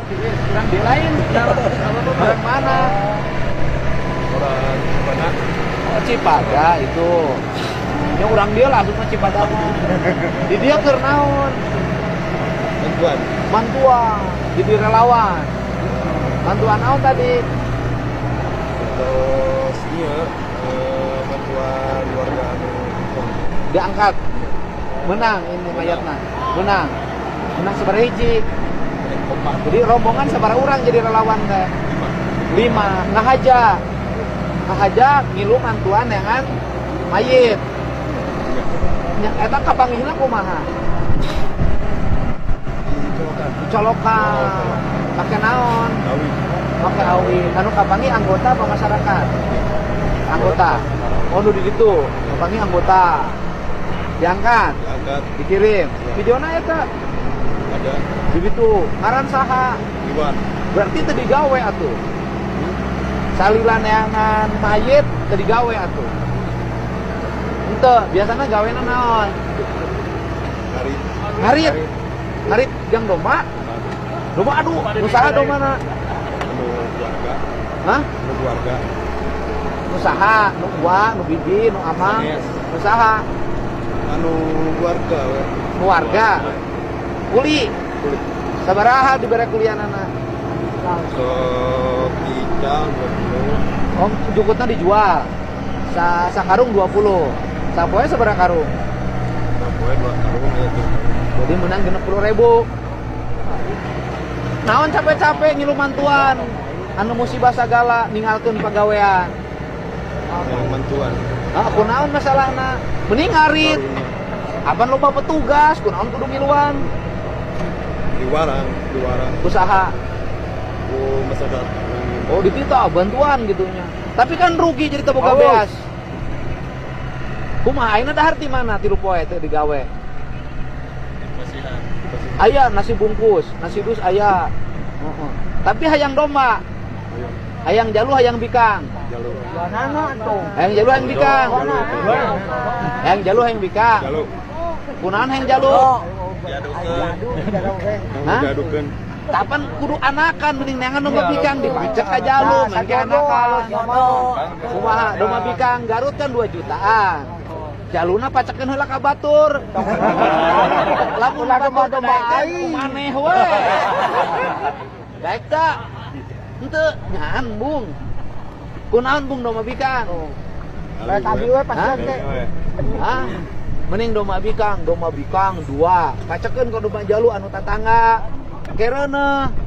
Kurang di lain. Orang mana? Orang mana? Oh, Cipada itu. Ya orang dia langsung ke Cipada mah. Di dia keur naon? Bantuan. Bantuan, jadi relawan. Bantuan naon tadi? Terus iya, bantuan warga anu diangkat. Menang ini mayatna. Menang. Menang sabaraha hiji. Jadi rombongan sabaraha urang jadi relawan teh? 5. Ngahaja. Ngahaja ngilu mantuan neangan mayit. Nya eta kapanggihna kumaha? Dicolokan. Dicolokan. Pake naon? Awi. Pake awi. Anu kapanggih anggota apa masyarakat? Anggota. Oh, nu di ditu. Kapanggih anggota. Diangkat, Diangkat. Dikirim. Videona eta Ada. Di ditu. Ngaran saha? Iwan. Berarti teu digawe atuh. Salila neangan mayit teu digawe atuh. Henteu, biasana gawena naon? Ngarit. Ngarit. Ngarit jang domba. Domba aduh, nu saha dombana? Anu keluarga. Hah? Anu keluarga. Nu saha? Nu uwa, nu bibi, nu amang? Sanes. Nu saha? Anu keluarga we. Keluarga. Kuli. Kuli. Sabaraha dibere kulianana? Sok ical 20. Oh, jukutna dijual. Sakarung 20. Sapoe sabaraha karung? Sapoe 2 karung ya tuh. Jadi menang 60.000. Naon capek-capek ngilu mantuan. Anu musibah sagala ninggalkeun pagawean. Yang mantuan. Ah, kunaon masalahna? Mending ngarit. Apan loba petugas, kunaon kudu ngiluan? Diwarang, diwarang. Usaha. Ku masyarakat. Oh, dititah bantuan gitunya. Tapi kan rugi jadi teu boga beas. Kumaha ayeuna dahar ti mana 3 poe teu digawe? Aya nasi bungkus, nasi dus aya. Heeh. Tapi hayang domba. Hayang jalu, hayang bikang. Jalu. Hayang jalu, hayang bikang. Hayang jalu, hayang bikang. Jalu. Kunaon hayang jalu? Hah? Diadukeun. Kapan kudu anakan mending neangan domba bikang dipacek ka jalu, mangke anakan. Kumaha domba bikang Garut kan 2 jutaan. Jaluna pacekeun heula ka batur. Lamun batur domba aing maneh we. Daek teu? Henteu, nyahan bung. Kunaon bung domba bikang? Tadi we pas teh. Hah? Mending domba bikang 2. Pacekeun ka domba jalu anu tatangga. Kereuneuh.